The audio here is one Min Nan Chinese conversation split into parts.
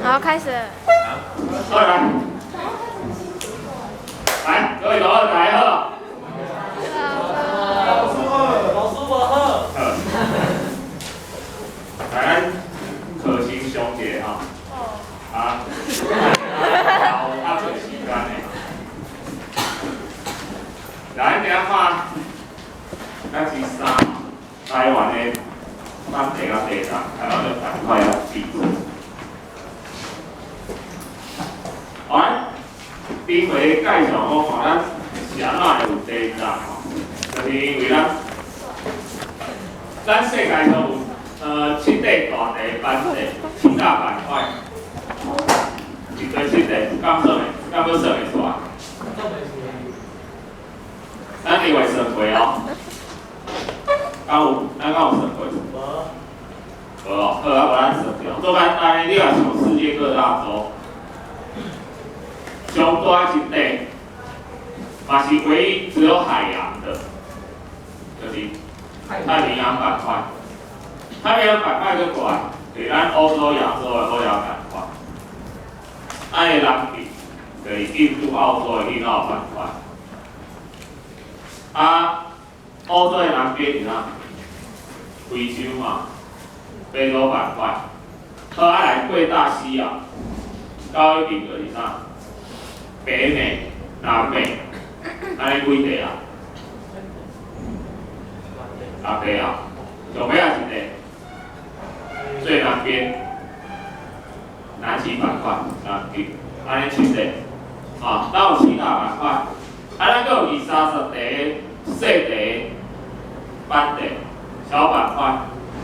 好，開始。好來，來，各位同學大家好。老師好，老師我好。好。來，咱課程上一下吼。啊。有較濟時間的。來，咱今仔看，咱是三台灣的板地佮地層，台灣的板塊佮地層。來，頂回介紹講吼，咱是按怎會有地震吼？就是因為咱世界上有七塊大地板塊，七大板塊，一對七塊，敢算會？敢閣算會出來？咱另外算過哦，敢有？咱敢有算過？無。無哦，好啊，無咱算著。做簡單，你若想世界各大洲，上大一塊，嘛是唯一只有海洋的，就是太平洋板塊。太平洋板塊閣過來，就是咱歐洲、亞洲的歐亞板塊。啊，伊南邊就是印度、澳洲的印澳板塊。啊，歐洲的南邊是啥？非洲嘛，非洲板塊。好，啊來過大西洋，到彼邊就是啥？北美、南美，按呢幾塊啊？六塊啊，上尾仔一塊，最南邊，南極板塊，南極，按呢七塊，啊，咱有七大板塊，啊，咱閣有二三十塊細塊板塊、小板塊，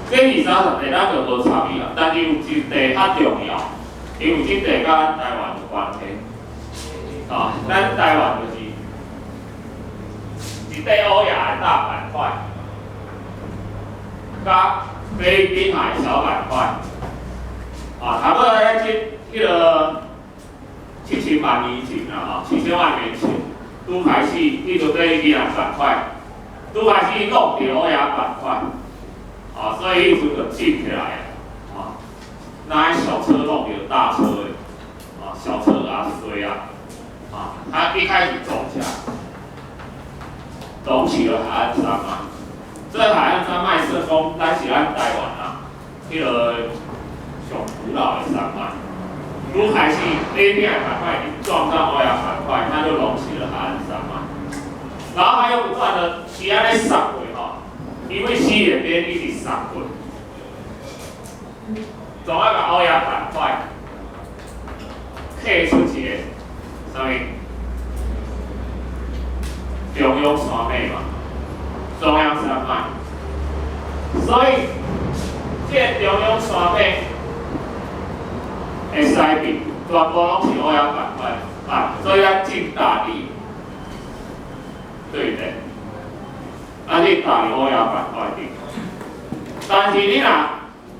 這二三十塊咱就無插伊啊，但是有一塊較重要，因為這塊佮咱台灣有關係。啊，咱台灣就是一塊歐亞的大板塊，佮菲律賓海小板塊，啊，差不多在彼個7000萬年前啊，吼，7000萬年前，拄開始彼個菲律賓板塊，拄開始弄著歐亞板塊，啊，所以彼陣就震起來，啊，若小車弄著大車的，啊，小車共摔啊。啊，它一開始腫起來，隆起了海岸山脈。這個海岸山脈算講，咱是咱台灣啊，彼個上古老的山脈。拄開始這片板塊一撞到歐亞板塊，它就隆起了海岸山脈。然後它又不斷的其他咧殺過吼，因為西邊邊一直殺過，總愛共歐亞板塊退出一個。啥物？中央山脈嘛，中央山脈。所以，這個中央山脈的西邊，全部攏是歐亞板塊，啊，所以咱進大地，對不對？啊，你踏佇歐亞板塊頂。但是你若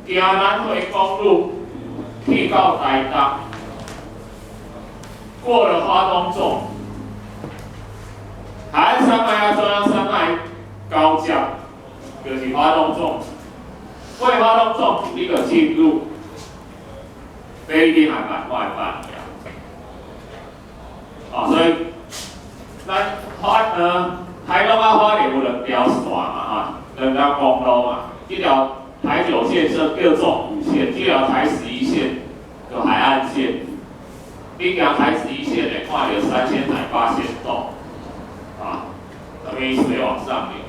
行南迴公路去到台東，過了花東縱，海岸山脈佮中央山脈交接，就是花東縱。過花東縱，你就進入菲律賓海板塊範圍啊。所以咱花台東佮花蓮有兩條線嘛，哈，兩條公路嘛。這條台九線是叫縱谷線，這條台11線叫海岸線。你行台十一線會看著三仙台、八仙洞，啊，啥物水往上流？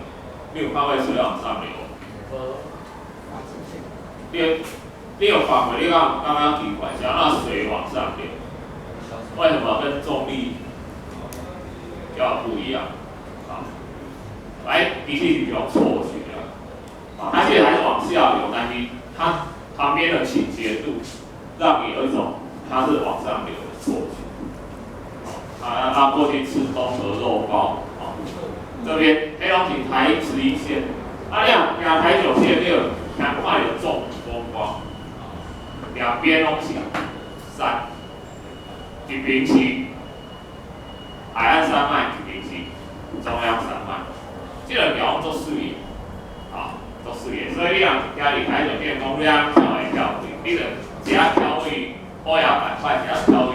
你有看過水往上流？你有看過？你敢感覺奇怪？是按怎水往上流？為什麼跟重力較不一樣？啊，來，其實是一種錯覺啊，它其實還是往下流，但是它旁邊的傾斜度讓你有一種它是往上流的錯覺。啊，啊，過去吃東河肉包，啊，這邊彼攏是台十一線，啊，你若行台九線，你就行看著縱谷風光，兩邊攏是山，一邊是海岸山脈，一邊是中央山脈，這兩條攏足媠的，啊，足媠的。所以你若行佇台九線公路遐跳來跳去，你就遮跳去歐亞板塊是跳去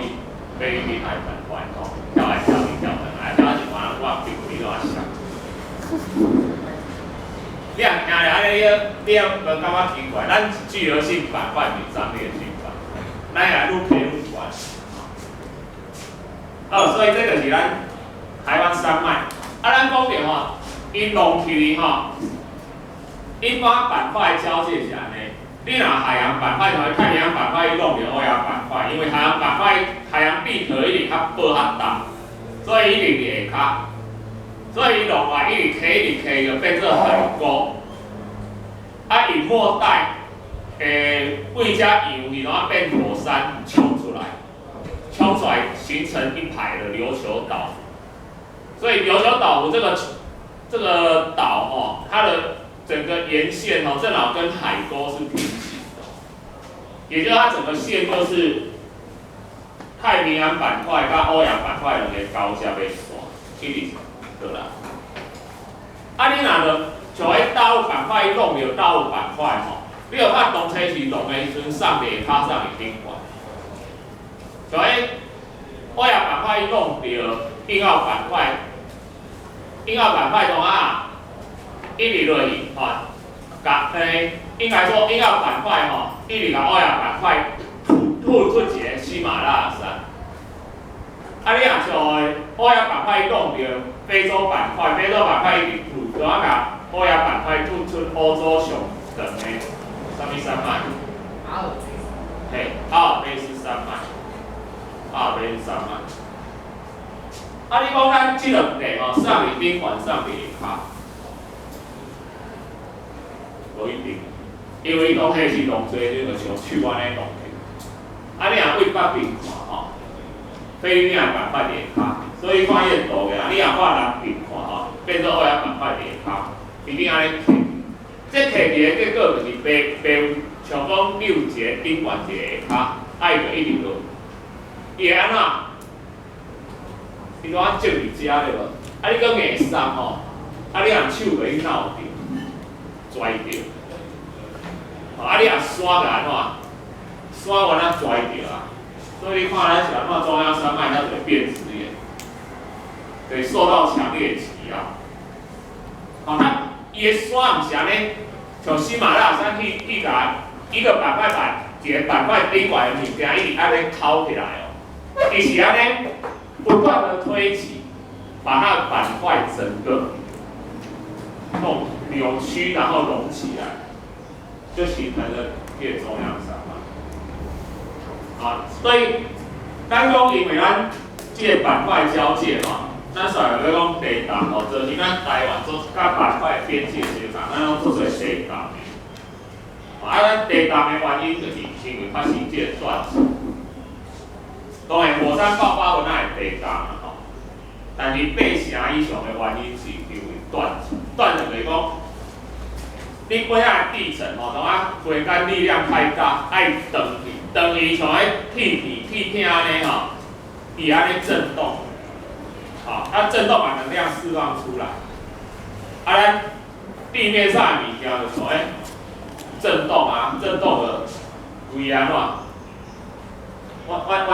菲律賓海板塊吼，跳來跳去跳轉來，跳一半我朋友你怎想？你若聽著按呢，你也無感覺奇怪？咱是聚合性板塊，毋是張裂性板塊，咱也愈偏愈懸。哦，所以這就是咱台灣山脈。啊，咱講著吼，伊弄起吼，一般板塊交界是按呢。你若海洋板塊同太平洋板塊，伊弄著歐亞板塊，因為海洋板塊海洋地殼一直較薄較重，所以一直佇下跤。所以伊落來一直起一直起，就變做海溝。啊，隱沒帶，為遮揚去，然後變火山衝出來，衝出來形成一排的琉球島。所以琉球島這個島吼，它的整個沿線吼，正好跟海溝是平行的，也就是它整個線就是太平洋板塊佮歐亞板塊兩個交接的線，一直對啦。啊，你若著像彼大陸板塊弄著大陸板塊吼，你著看當初是弄的時陣送佇下跤，送佇頂懸。像彼歐亞板塊弄著印澳板塊，印澳板塊當啊一直落去吼，共應該說印澳板塊吼，一直共歐亞板塊突出一個喜馬拉雅山。啊，你若像歐亞板塊弄著非洲板塊，非洲板塊一直突，就啊共歐亞板塊突出歐洲上長的啥物山脈？阿爾卑斯。嘿，阿爾卑斯山脈。阿爾卑斯山脈。啊，你講咱這兩塊吼，送佇頂懸，送佇下跤，無一定，因為當彼時弄濟，你就像手按呢弄去。啊，你若對北邊看吼，菲律賓的板塊佇下跤，所以看伊個圖嘅，你若看南邊看吼，變做歐亞板塊佇下跤，一定按呢揢。這揢佇的結果就是白白，像講你有一個頂懸一個下跤，啊，伊就一直落，伊會按怎？伊就按種佇遮對無？啊，你閣硬送吼，啊，你若手予伊鬧著，跩著，啊，你若山就按怎？山原來跩著啊，所以你看咱是按怎中央山脈，它就會變質岩，對，受到強烈擠壓。好，那伊的山毋是按呢，像喜馬拉雅山去共一個板塊把一個板塊頂懸的物件一直按呢掏起來哦，伊是按呢不斷的推擠，把它的板塊整個弄扭曲，然後隆起來，就形成了這個中央山脈。啊，所以咱講因為咱這個板塊交界吼，咱煞來欲講地動吼，造成咱台灣做佮板塊邊界相仝，咱攏做做地動的。啊，咱地動的原因就是因為發生這個斷層。當然，火山爆發有哪會地動啊吼？但是8成以上的原因是因為斷層。斷層就是講，你本來地層吼，當啊回甘力量太大，愛斷去，斷去像彼鐵片、鐵片按呢吼，伊按呢震動，吼，啊震動把能量釋放出來，啊咱地面上的物件就像彼震動啊，震動的規按怎？我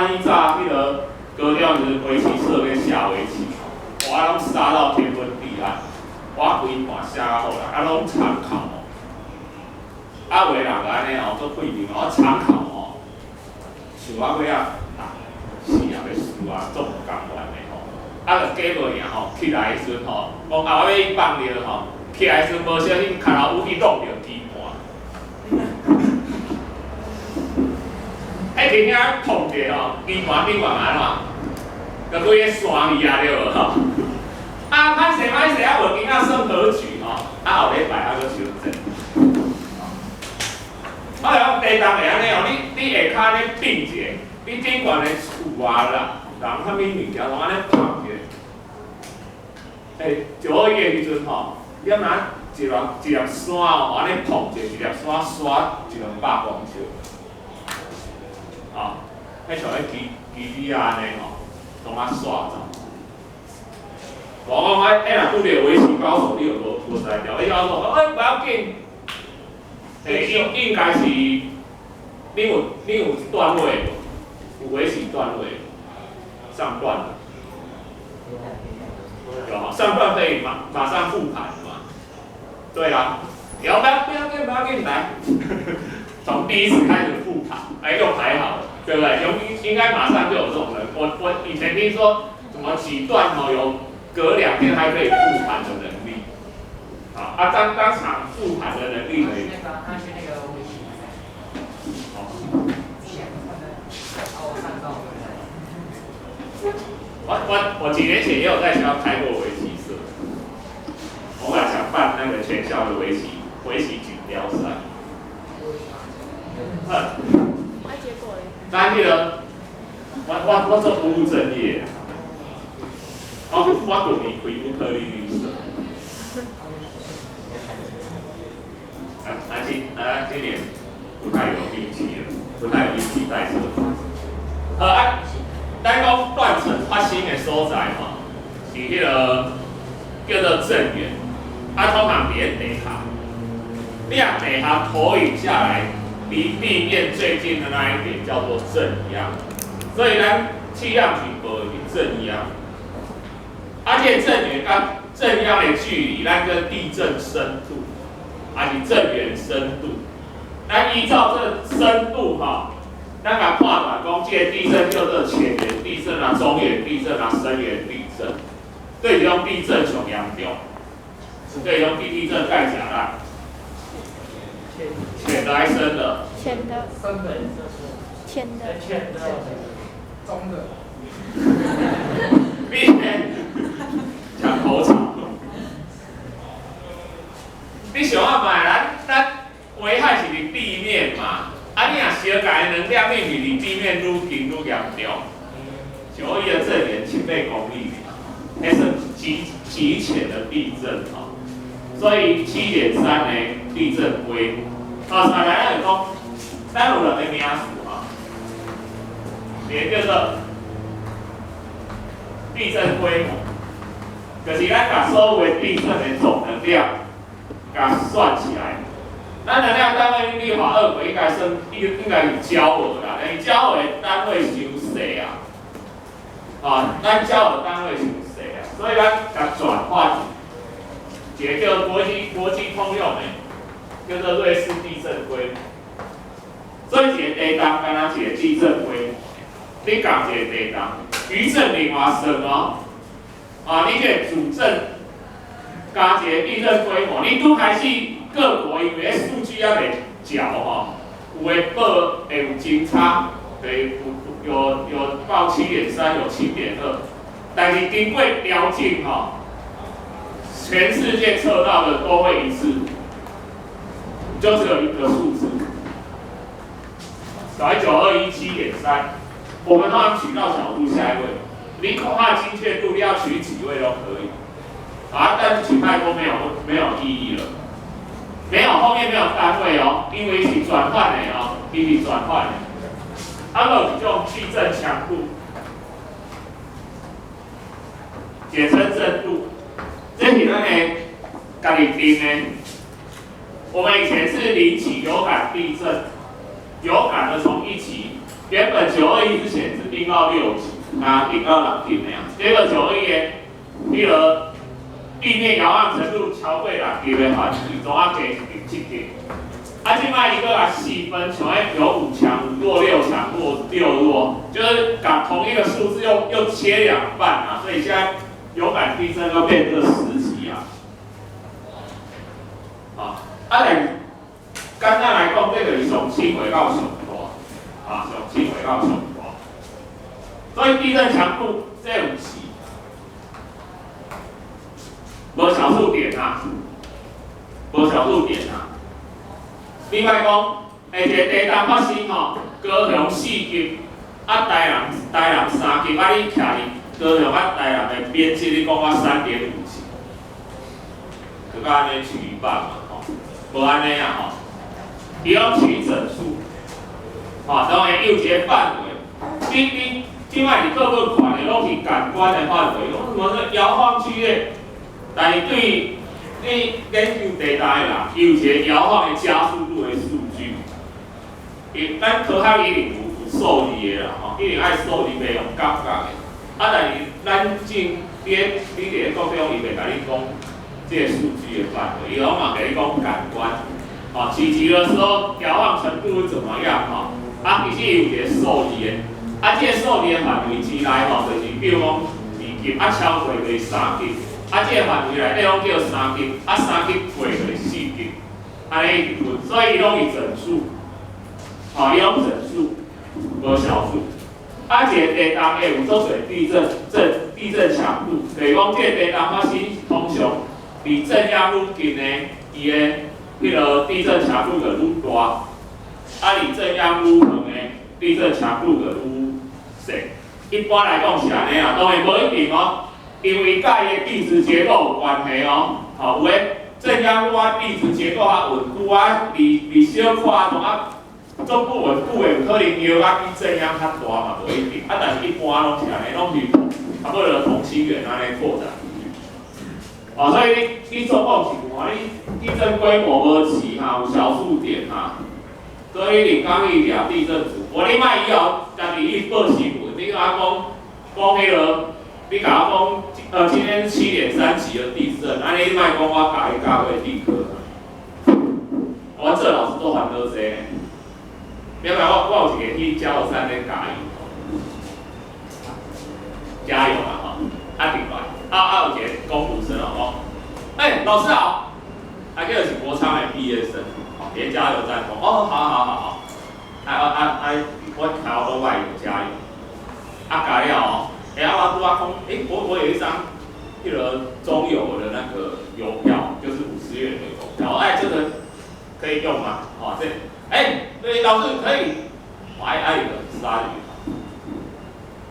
以早彼個高中時圍棋社咧下圍棋，我攏殺到天昏地暗，我規盤寫到好啦，啊攏參考哦。啊有的人就按呢哦，做批評哦，參考哦，想到尾仔啊，死啊欲輸啊，足無甘願的吼。啊，就假無贏吼，起來的時陣吼，講啊我欲放尿吼，起來的時陣無小心跤頭趺去弄著基盤。彼天遐碰著吼，基盤頂懸按怎？就規个山去啊對無吼？啊，歹勢歹勢啊，無今仔算和局吼，啊後禮拜啊閣修正。我來講地動會按呢哦，你下跤咧變一下，你頂懸的厝啊啦，人啥物物件攏按呢碰一下。欸，就好伊的時陣吼，你敢若一粒一粒山哦，按呢碰一下，一粒山刷一兩百公尺。啊，彼像彼基基地按呢吼，攏啊刷走。我講哎，欸，若拄著圍棋高手，你就無才調。伊講說，欸，不要緊。欸，應該是，你有段位無？有微起段位，上段的有上段可以馬上復盤嘛？對啊，要不要不要不要緊來，從第一次開始復盤，哎，又排好了，對不對？應該馬上就有這種人。我以前聽說什麼幾段哦，有隔2天還可以復盤的能力。啊啊，當場復盤的能力可以。那是那個圍棋比賽。好。哦，上到。我幾年前也有在學校開過圍棋社，我本來想辦那個全校的圍棋錦標賽。嗯。啊，結果咧？但是呢，我做不務正業。我舊年開烏克麗麗社。啊，今年不太有力氣了，不太有力氣帶社。好啊，咱講斷層發生的所在吼，是彼個叫做震源，啊，通常佇咧地下。你若地下投影下來，離地面最近的那一點叫做震央，所以咱氣象局報的是震央。啊，這個震源佮震央的距離，咱叫地震深度，還是震源深度？咱依照這深度吼，咱共判斷講，這個地震叫做淺源地震啊、中源地震啊、深源地震。對這種地震上嚴重，對這種地震蓋啥啦？淺的還是深的？淺的。深的。淺的。淺的。中的。你搶頭草。你想看覓？咱危害是佇地面嘛？啊，你若相共的能量，你毋是離地面愈近愈嚴重？像伊的震源7、8公里，彼算極淺的地震吼。所以7.3的地震規模。啊，再來咱就講，咱有兩個名詞吼，一個叫做地震規模，就是咱共所有的地震的總能量，共算起來。咱能量單位你學二過應該算應該是焦耳啦，但是焦耳的單位傷細啊，啊，咱焦耳單位傷細啊，所以咱共轉換一個叫國際通用的，叫做瑞士地震規模。所以一個地動敢若一個地震規模，你共一個地動，餘震另外算哦，啊，你這個主震加一個地震規模，你拄開始。各國因為數據猶未齊吼，有的報會有真差，會有報7.3，有7.2，但是經過調整吼，全世界測到的都會一致，就只有一個數字，小921 7.3，我們通常取到小數下一位，你恐怕精確度你要取幾位都可以，啊，但是取太多沒有意義了。沒有，後面沒有單位哦，因為是轉換的哦，伊是轉換的。啊，閣有一種地震強度，簡稱震度，這是咱的家己定的。我們以前是0級有感地震，有感的從1級，原本921之前是定到6級，啊，定到6級的啊。結果921的，彼個地面搖晃程度超過6級的話，伊總啊加1級、7級。啊，這擺伊閣共細分，像彼有5強、5弱、6強、弱6弱，就是共同一個數字又切兩半啊，所以現在有感地震又變成10級啊。啊，啊，但簡單來講，這個是上輕微到上大，啊，上輕微到上大。所以地震強度這有時無小數點啊，無小數點啊。另外講，一個地動發生吼，高雄4級，啊台南3級，啊你徛佇高雄佮台南的邊界，你講我3.5級，就佮按呢取一半嘛吼，無按呢啊吼，伊攏取整數，吼，當然有一個範圍，你這擺佇各個看的攏是感官的範圍，講什麼搖晃劇烈，但是對你研究地動的人，伊有一個搖晃的加速度的數據，伊咱科學一定有數字的啦，吼，一定愛數字，袂用感覺的。啊，但是咱進你佇咧國中，伊袂共你講這个數據的範圍，伊攏嘛共你講感官。吼，起級的時候搖晃程度怎麼樣？吼，啊，其實伊有一個數字的，啊，這個數字的範圍之內吼，就是比如講2級，啊，超過就是3級，啊，這個範圍內底攏叫三級，啊，三級過就是4級，按呢一直分，所以伊攏是整數，吼，伊攏整數，無小數。啊，一個地動會有足濟地震震地震強度，就是講這個地動發生通常佇震央愈近的，伊的彼个地震強度就愈大，啊，離震央愈遠的，地震強度就愈細。一般來講是按呢啦，當然無一定哦，因為佮伊的地質結構有關係哦。吼，有的震央愈啊地質結構較穩固啊，離小可同啊足不穩固的，有可能搖啊比震央較大嘛，無一定。啊，但是一般攏是按呢，攏是差不多同心圓按呢擴展出去。哦，所以你總共是有看你地震規模無齊哈，有小數點哈，所以你講伊掠地震圖，無你莫以後家己去報新聞，你共我講講彼个，你共我講，今天7.3級的地震，按呢你莫講我教你教過地科。我做老師都煩惱這個，另外我有一個去加油站咧加油，加油啊吼，啊另外，啊有一個工讀生哦講，欸，老師好，啊這個是國昌的畢業生，吼，佇加油站講，哦，好好好好，啊啊啊啊，我開我外有加油，啊加了哦，欸啊我拄仔講，欸我有一張彼个中油的那個油票，就是50元的油票，哎這個可以用嗎？哦這，欸對老師可以，我愛愛一個鯊魚。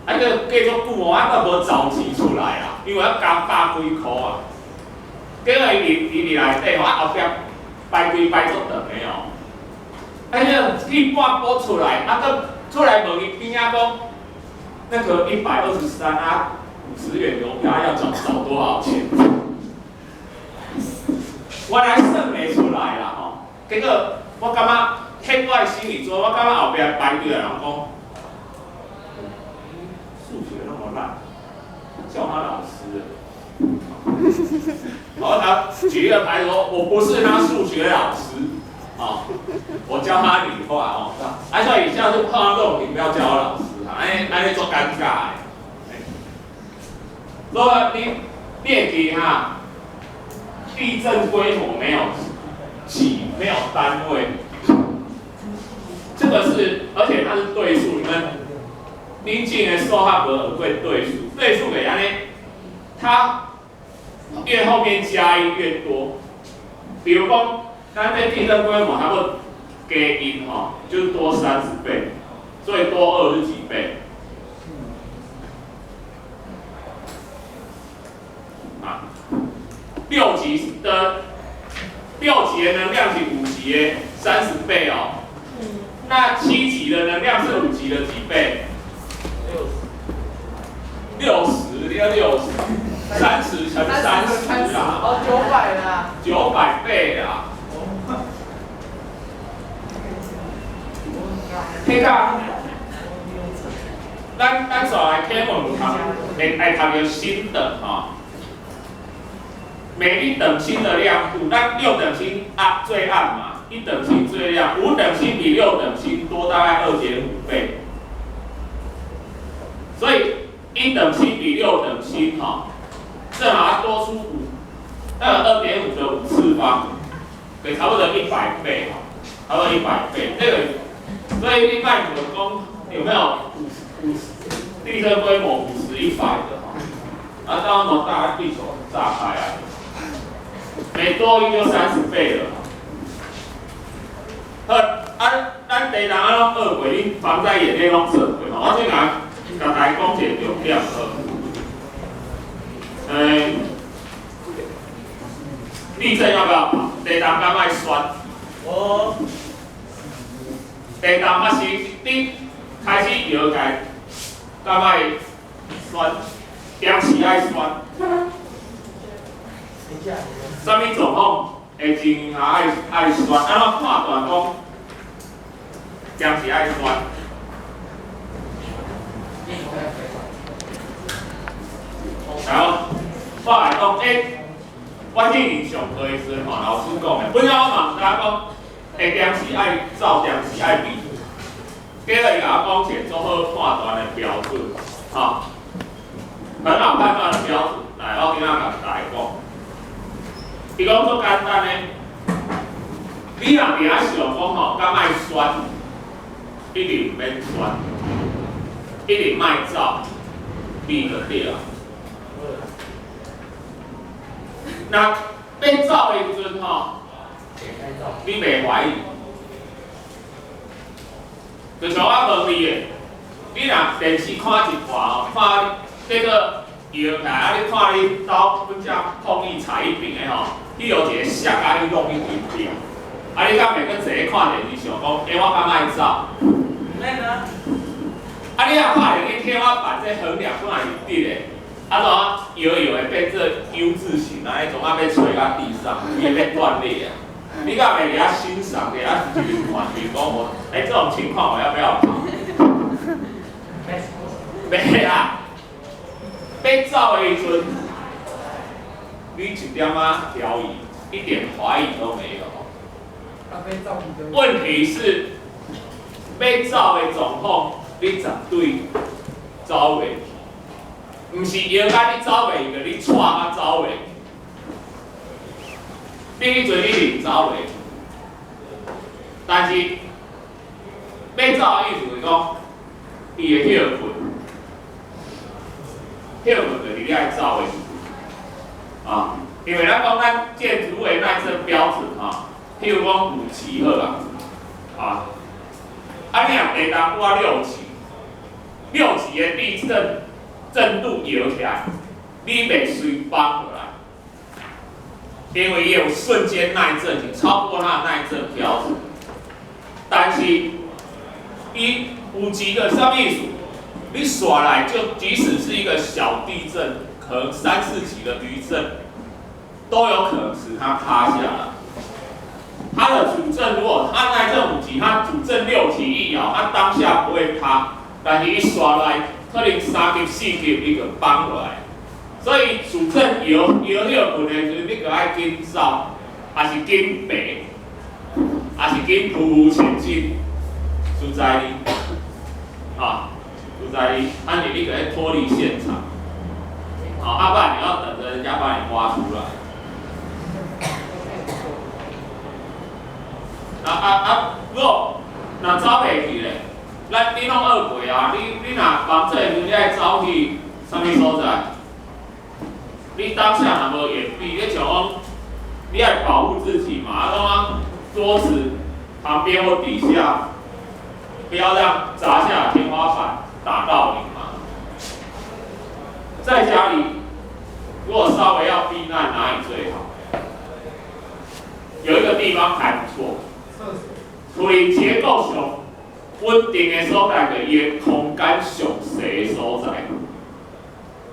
啊，個過足久哦，啊，閣無找錢出來啦，因為要加100幾箍啊。結果伊佇伊佇內底吼，啊後壁排隊排足長的哦。啊，彼個去半晡出來，啊，閣出來問伊邊仔講，那個123啊，50元郵票要找找多少錢？我來算袂出來啦吼。結果我感覺，彼我的心理做，我感覺後壁排隊的人講，數學那麼爛，叫他老師。然後他舉一個牌說：“我不是他數學老師，哦，我教他理化哦。”啊，所以下次碰到這種，你不要叫我老師哈，按呢按呢足尷尬的。所以你會記哈，地震規模沒有幾，沒有單位，這個是，而且它是對數，你們。恁進的數學無學過對數，對數會按呢，它越後面加一越多。比如講，咱這地震規模差不多加一吼，就是多30倍，所以多二是幾倍？啊，6級的能量是5級的30倍哦。那7級的能量是5級的幾倍？六十，你要六十，30乘30啦。哦，900啦。900倍啦。彼個，咱煞來啟問有讀，會愛讀著星等吼。每一等星的亮度，咱6等星暗最暗嘛，1等星最亮，5等星比6等星多大概2.5倍，所以1等星比6等星吼，正好多出五，那個2.5的5次方，對，差不多100倍吼，差不多一百倍。這個，所以你莫問講有沒有五十地震規模50、100的吼，啊，當那麼大，地球炸開來，每多一就30倍了。好，啊，咱地人啊攏學過，恁防災演練攏做過吼。我這個共大家講一個重點好。欸，地震要不要跑？地動敢愛選？哦。地動發生，你開始搖起，敢愛選？電視愛選？啥物狀況會真愛選？按怎判斷講電視愛選？我之前上課的時陣吼，老師講的，本來我嘛毋知影講，會定時愛走，定時愛避。結果伊共我講一個足好判斷的標準，吼，很好判斷的標準。來，我今仔共大家講，伊講足簡單的，你若佇遐想講吼，敢愛選，一定毋免選，一定莫走，避就對啊。若欲走的時陣吼，你袂懷疑，就像我問你的，你若電視看一半吼，看這個搖起來，啊，你看你兜阮遮碰伊踩一邊的吼，去予一個摔啊，去弄一規片，啊，你敢袂閣坐咧看電視，想講，欸，我敢愛走？毋免啊。啊，你若看著你天花板這橫梁本來是直的，啊怎啊搖搖會變做 U 字形啊？彼種啊欲垂到地上，伊會欲斷裂啊！你敢袂佇遐欣賞，佇遐一直看，是講我，欸，這種情況我要不要跑？袂啦，欲走的時陣，你一點仔猶豫，一點懷疑都沒有。問題是，欲走的狀況，你絕對走袂去，毋是搖甲你走袂去，就你掣甲走袂去。你彼陣一定走袂去，但是欲走的意思是講，伊會歇睏，歇睏就是你愛走的時陣，啊，因為咱講咱建築物的耐震標準吼，譬如講5級好啊，啊，啊你若地動拄啊六級，六級的地震震度搖起來，你袂隨崩落來，因為伊有瞬間耐震性，超過它的耐震標準。但是，伊5級的啥物意思？你刷來就即使是一個小地震，可能三四級的餘震，都有可能使它塌下來。它的主震如果它耐震5級，它主震6級一搖，它當下不會塌，但是伊刷來可能3級4級，伊就崩落來。所以主震搖搖歇睏的時陣，你就愛緊走，抑是緊爬，抑是緊匍匐前進，實在你，啊，實在你，啊你你就愛脫離現場，啊，不然你要等着人家把你挖出來。啊啊啊！如果若走袂去咧，咱你攏學過啊！你若防震的時陣，你愛走去啥物所在？你當下若無掩蔽，你像講，你愛保護自己嘛，啊，講桌子旁邊或底下，不要讓砸下天花板打到你嘛。在家裡，如果稍微要避難，哪裡最好？有一個地方還不錯。厝裡結構上穩定的所在，就伊的空間上細的所在。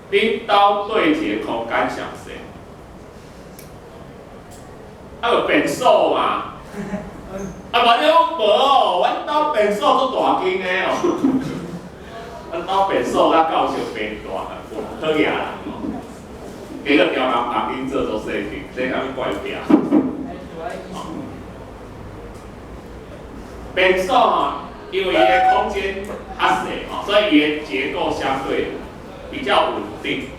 恁兜佗一個空間上細？啊，有便所嘛？啊，無你講無哦，阮兜便所足大間的哦。阮兜便所甲教室變大，好額人哦。結果調人房間做做細間，這啥物怪癖？便所吼，因為伊的空間較細吼，所以伊的結構相對比較穩定，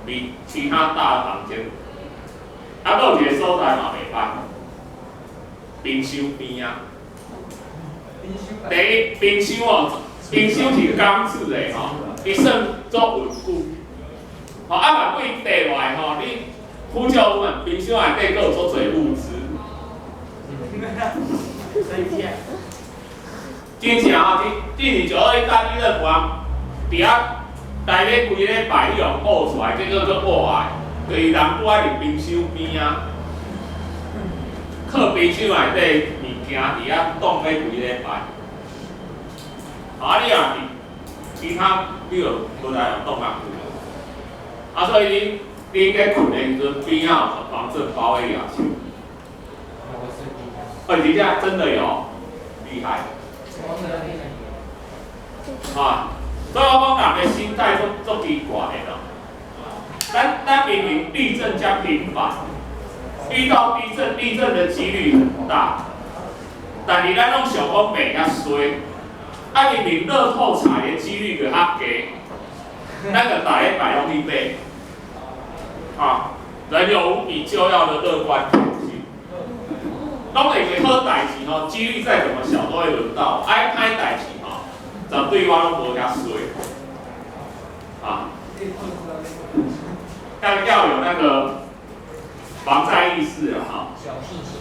比其他大的房間。啊，閣有一個所在嘛袂歹，冰箱邊仔。第一，冰箱哦，冰箱是鋼製的吼，伊算足穩固。吼，啊，若對地落來吼，你呼救我們冰箱內底閣有足濟物資。真正吼，之前9·21大地震完，佇遐台咧規禮拜彼用挖出來，這叫做挖來，就是人拄愛佇冰箱邊仔，靠冰箱內底物件佇遐凍欲規禮拜。啊，你若佇其他，你就無來用凍較久。啊，所以你咧睏的時陣，邊仔有防震包的舉手。哦，真正真的有，厲害。啊，所以我講人的心態足足奇怪的咯。咱咱明明地震遮頻繁，遇到地震，地震的幾率很大，但是咱攏想講袂遐衰，啊明明樂透彩的幾率閣較低，咱就逐禮拜攏去買。啊，人有無比就要的樂觀天性，攏會記好代誌吼，幾率再怎麼小都會輪到，愛歹代誌吼，絕對我攏無遐衰。啊，要有那個防災意識啊，哈。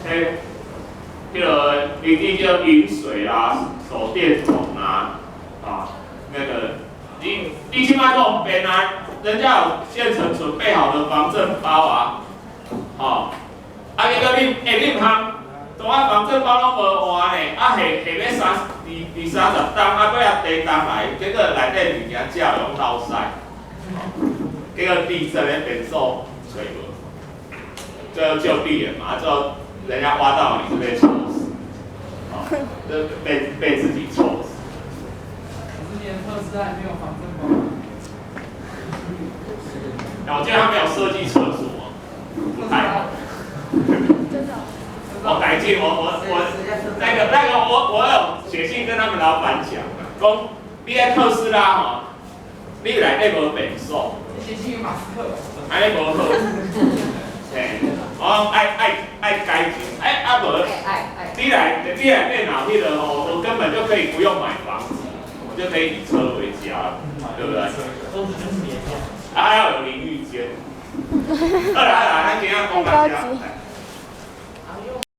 嘿，彼個一定就飲水啦、手電筒啊，啊，那個你起碼講變啊，人家有現成準備好的防震包啊，吼，啊結果你欸你毋通，當啊防震包攏無換呢，啊下下欲三二二三十冬，啊閣遐地動來，結果內底物件食攏流屎，結果地震咧變數揣無，最後就地掩嘛，最後人家挖到你是被臭死，哦，就被自己臭死。之前特斯拉也沒有防震包。我記得他沒有設計廁所，不太好。真的。我改進，我那個我有寫信跟他們老闆講，講你喺特斯拉吼，你內底無便所。你寫信給馬斯克。按呢無好。嘿，我講愛改進，哎啊無，你來電腦彼個吼，我根本就可以不用買房子，我就可以以車為家，對不對？啊，還要有淋浴間。好啦好啦，咱今仔講到這。